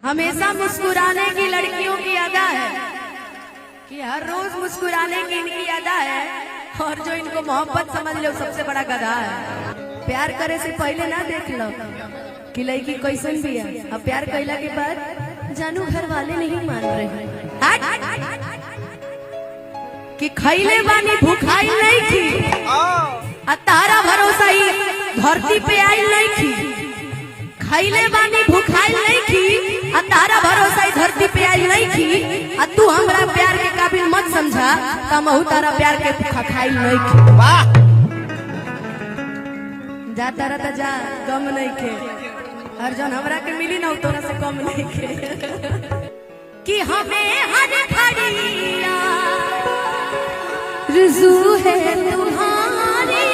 हमेशा मुस्कुराने की लड़कियों की अदा है कि हर रोज मुस्कुराने की इनकी अदा है, और जो इनको मोहब्बत समझ ले वो सबसे बड़ा गधा है। प्यार करे से पहले ना देख लो कि लड़की कैसन भी है, अब प्यार कैला के बाद जानू घर वाले नहीं मान रहे हट! कि खैले बानी भूखाई नहीं थी, आ तारा भरोसा ही धरती पे आई नहीं थी। खैले बानी भूखाई नहीं थी, आ तारा भरोसा ही धरती पे आई नहीं थी। आ तू हमरा प्यार के काबिल मत समझा, तमहू तारा प्यार के खाई नहीं थी। वाह। जा तारा त जा, कम नहीं खे और जौन हमरा के मिली ना उ तोरा से कम नहीं खे। कि हमें हर घड़िया रुजू है तुम्हारी,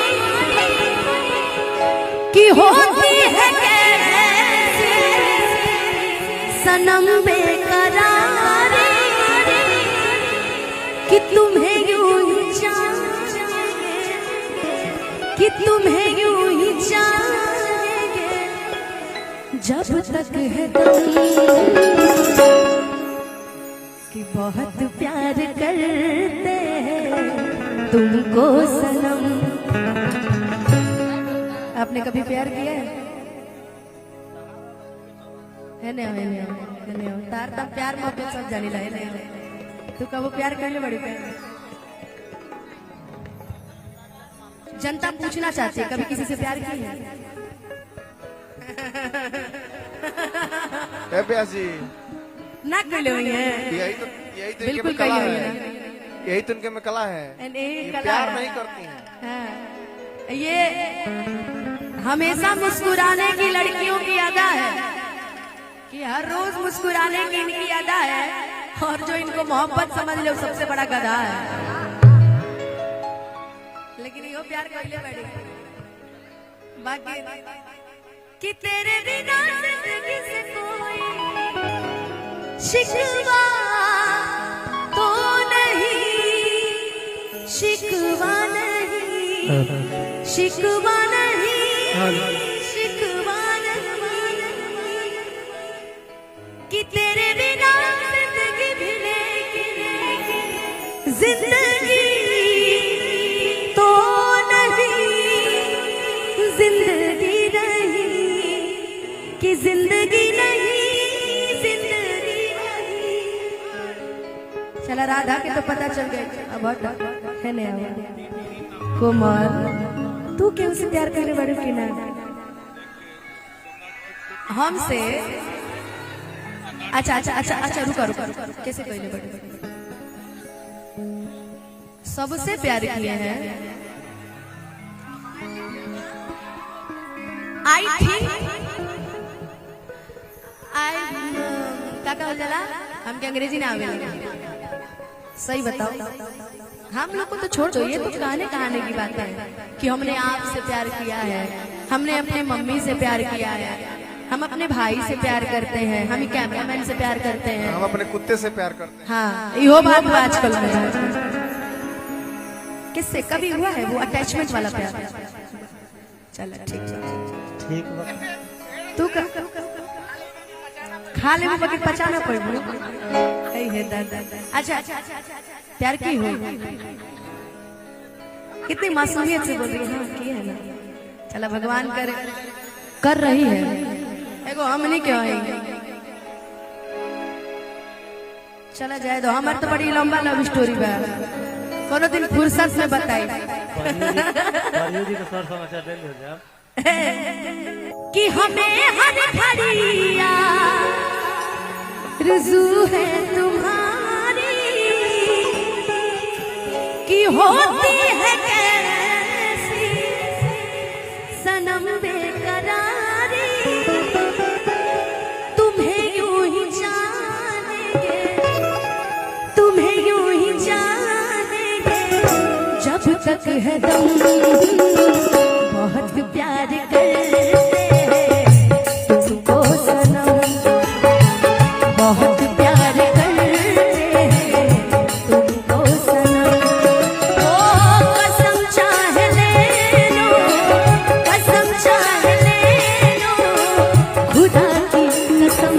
कि होती है कैसे सनम बेकरारी, कि तुम्हें यूं ही चाहेंगे, कि तुम्हें यूं ही चाहेंगे जब तक है दम, कि बहुत प्यार करते हैं तुमको सनम। आपने कभी प्यार किया है? है नहीं, है नहीं, है नहीं। तार तब प्यार मोहब्बत सब जानी ला है नहीं। तू कबो प्यार कर ले बड़ी प्यार? जनता पूछना चाहती है, कभी किसी से प्यार की है? ए प्यासी ना कैले हुई है। यही तो इनके बिल्कुल में कला कही हुई है। है। यही तो इनके में कला है। ये ये कला प्यार है। नहीं करती हैं। हाँ। ये हमेशा मुस्कुराने की लड़कियों की अदा है कि हर रोज मुस्कुराने की इनकी अदा है, और जो इनको मोहब्बत समझ ले वो सबसे बड़ा गधा है। लेकिन यो प्यार कैले बड़ी बाकी कि तेरे बिना जिंदगी से कोई शिकवा तो नहीं, शिकवा नहीं, शिकवा नहीं, शिकवा नहीं, कि तेरे बिना जिंदगी भी लेकिन जिंदगी तो नहीं, जिंदगी नहीं, कि जिंदगी नहीं, जिंदगी नहीं। चला राधा के तो पता चल गए, अब हट है नहीं। अब कोमल, तू क्यों से प्यार करने बड़े की ना हमसे? अच्छा अच्छा अच्छा अच्छा, रुका रुका रुका, कैसे कहले बड़े? सबसे प्यार किए हैं। I think I का कहल जाला, हमके अंग्रेजी ना आवेला। सही बताओ, हम लोग को तो छोड़ दो, ये तो कहानी कहानी की बात है कि हमने आपसे प्यार किया है, हमने अपने मम्मी से प्यार किया है, हम अपने भाई से प्यार करते हैं, हम कैमरामैन से प्यार करते हैं। हम अपने कुत्ते से प्यार करते हैं। हाँ, यो बात बा आजकल में। किससे कभी हुआ है वो अटैचमेंट वाला प्यार? चल ठीक। ठीक बा। तू खा ले बाकी पचाना पड़बो है दादा। अच्छा, प्यार की हो? कितनी मासूमियत से बोल रही है। हाँ, की है ना। चला भगवान करे, कर रही है। एगो हमनी क्यों है, चला जाए दो। हमार तो बड़ी लंबा लव स्टोरी बा, कोनो दिन फुर्सत में बताई। परियो जी के सर समाचार दे लियो जाब। कि हमें हर घड़िया रुजू है तुम्हारी, कि होती है कैसी सनम बेकरारी, तुम्हें यूं ही जानेंगे, तुम्हें यूं ही जानेंगे जब तक है दम, बहुत प्यार करते हैं तुमको सनम, बहुत प्यार करते हैं तुमको सनम। ओ कसम चाहे ले लो, कसम चाहे ले लो, खुदा की कसम।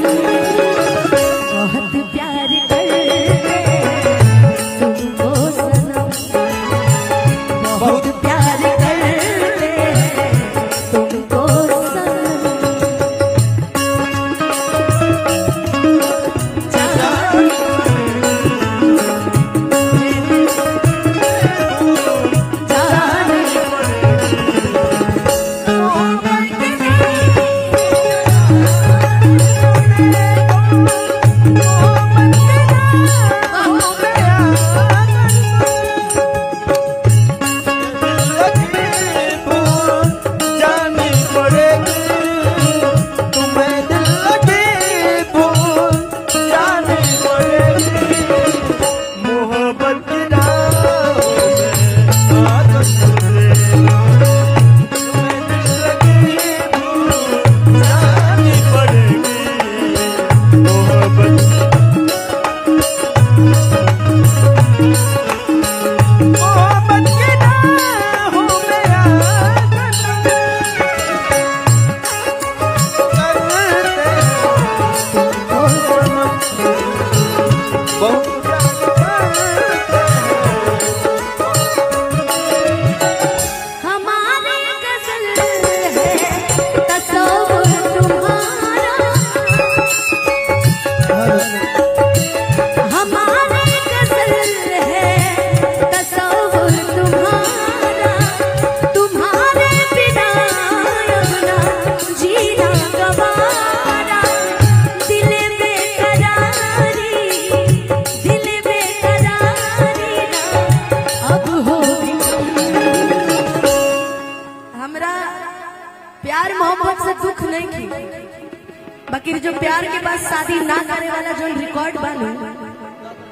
ना करे वाला जो रिकॉर्ड बानू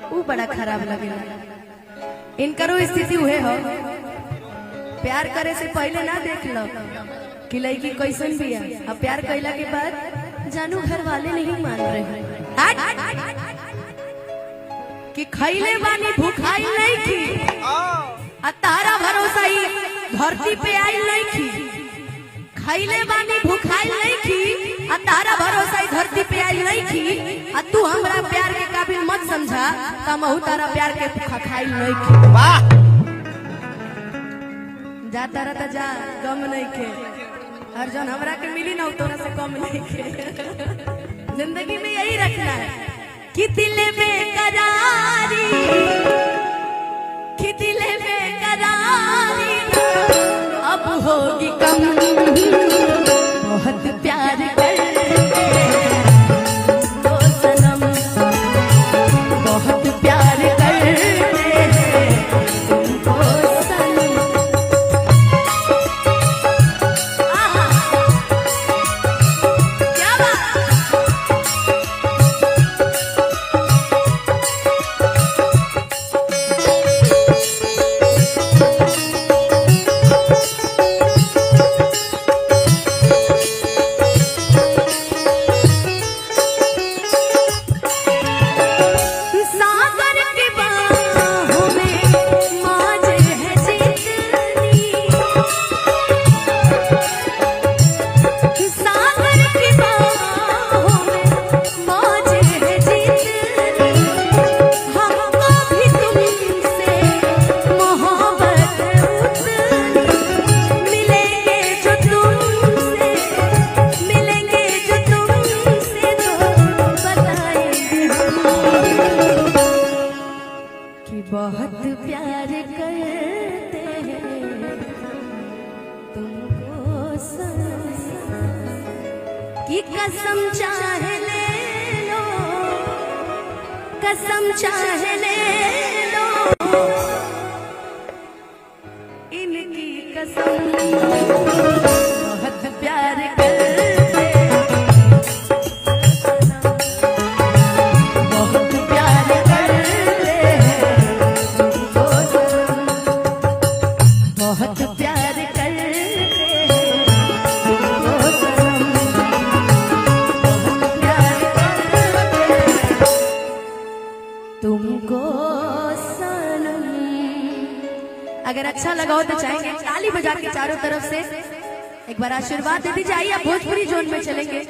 वो बड़ा खराब लगेला। इनकरो स्थिति हुए हो, प्यार करे से पहले ना देख लो कि लड़की कैसन भी है, अब प्यार कैला के बाद जानू घर वाले नहीं मान रहे कि खैले वाली भूखाई नहीं थी, आ तारा भरोसा ही धरती पे आई नहीं थी। खैले वाली भूखाई नहीं थी, आ तारा भरोसा ही धरती पे आई नहीं थी, आ तू हमरा प्यार के काबिल मत समझा तमहू तारा प्यार के खाई नहीं थी। वाह जा तारा ता जा, कम नहीं खे और जौन हमरा के मिली ना तोरा से कम नहीं खे। जिंदगी में यही रखना है कि दिल में करारी, कि दिल में करारी अब होगी कम, बहुत प्यार करते तो सनम, बहुत प्यार करते तुमको सनम। आहा, क्या बात। सागर की बाहों में मौज है जितनी, सागर की बाहों में मौज है जितनी, हमको भी तुमसे मोहब्बत उतनी, मिलेंगे जो तुमसे, मिलेंगे जो तुमसे तो बताएंगे हम कि बहुत प्यार करते हैं तुमको सनम, कि कसम चाहे ले लो, कसम चाहे ले लो इनकी कसम, बहुत प्यार करते बहुत प्यार करते हैं तुमको सनम, बहुत प्यार करते हैं तुमको सनम, बहुत प्यार करते हैं तुमको सनम। अगर अच्छा लगा हो तो चाहेंगे ताली बजा के चारों तरफ से एक बार आशीर्वाद दे दीजिए। आइए आप भोजपुरी जोन में चलेंगे।